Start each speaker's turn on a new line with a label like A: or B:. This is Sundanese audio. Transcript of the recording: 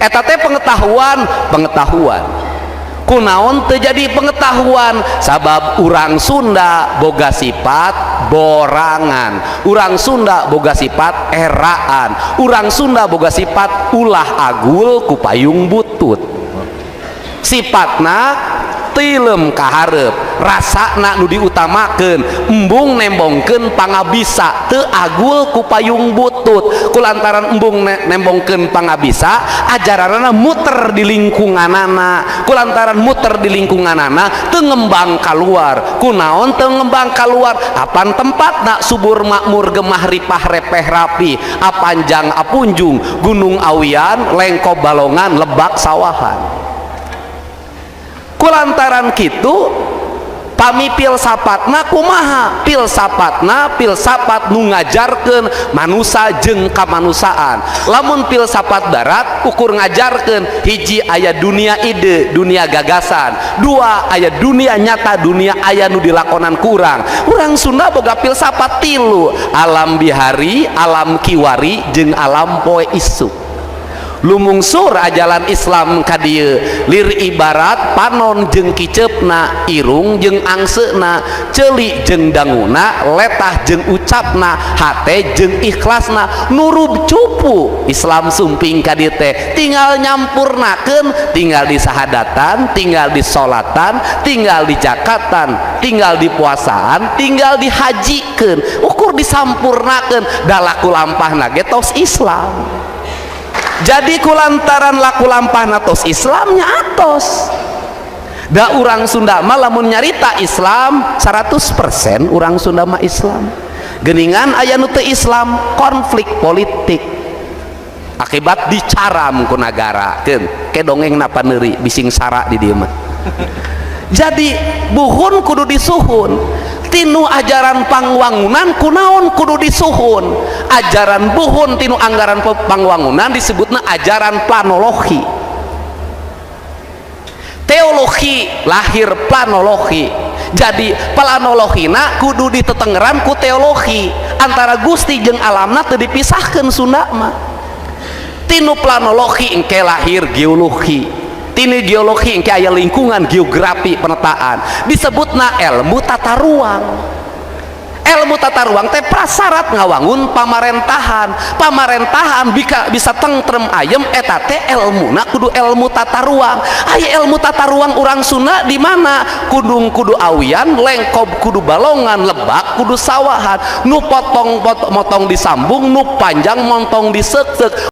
A: Eta teh pengetahuan. Pengetahuan kunaon terjadi pengetahuan? Sabab urang Sunda boga sifat borangan, urang Sunda boga sifat eraan, urang Sunda boga sifat ulah agul ku payung butut. Sifatna tilem kaharep, rasana nu diutamakeun, embung nembongkeun pangabisa, teu agul ku payung butut. Kulantaran embung nembongkeun pangabisa, ajaranana muter di lingkunganana. Kulantaran muter di lingkunganana, teu ngembang kaluar. Kunaon teu ngembang kaluar? Apan tempatna subur, makmur, gemah ripah repeh rapi, apanjang apunjung Gunung Awian, Lengkob Balongan, Lebak Sawahan. Kulantaran kitu, pami filsapatna kumaha? Filsapatna filsafat nu ngajarkeun manusa jeung kamanusiaan. Lamun filsafat barat ukur ngajarkeun hiji, aya dunia ide, dunia gagasan; dua, aya dunia nyata, dunia aya nu dilakonan. Kurang urang Sunda boga filsafat tilu: alam bihari, alam kiwari, jeung alam poe isuk. Lumungsur ajaran Islam ka dieu, lir ibarat panon jeung kiceupna, irung jeung angseuna, ceuli jeung danguna, letah jeung ucapna, hate jeung ikhlasna. Nurub cupu Islam sumping ka dieu teh, tinggal nyampurnakeun, tinggal di sahadatan, tinggal di solatan, tinggal di jakatan, tinggal di puasaan, tinggal dihajikeun. Ukur disampurnakeun, da laku lampahna ge tos Islam. Jadi kulantaran laku lampah tos Islamnya, atos da urang Sunda mah lamun nyarita Islam 100%, urang Sunda mah Islam. Geningan aya nu teu Islam, konflik politik akibat dicaram ku nagara. Keun ke dongeng napa neuri bising sara di dieu mah. Jadi buhun kudu disuhun tinu ajaran pangwangunan. Kunaon kudu disuhun ajaran buhun tinu anggaran pangwangunan? Disebutna ajaran planologi. Teologi lahir planologi. Jadi planologina kudu ditetengeran ku teologi, antara Gusti jeung alamna teu dipisahkeun. Sunda mah tinu planologi engke lahir geologi, tinu geologi engke aya lingkungan geografi, penetaan, disebutna ilmu tata ruang. Ilmu tata ruang teh prasyarat ngawangun pamarentahan. Pamarentahan bisa, bisa tentrem ayem, eta teh ilmuna kudu ilmu tata ruang. Aya ilmu tata ruang urang Sunda di mana? Kudung kudu awian, lengkob kudu balongan, lebak kudu sawahan. Nu potong, potong motong disambung, nu panjang montong diseuk.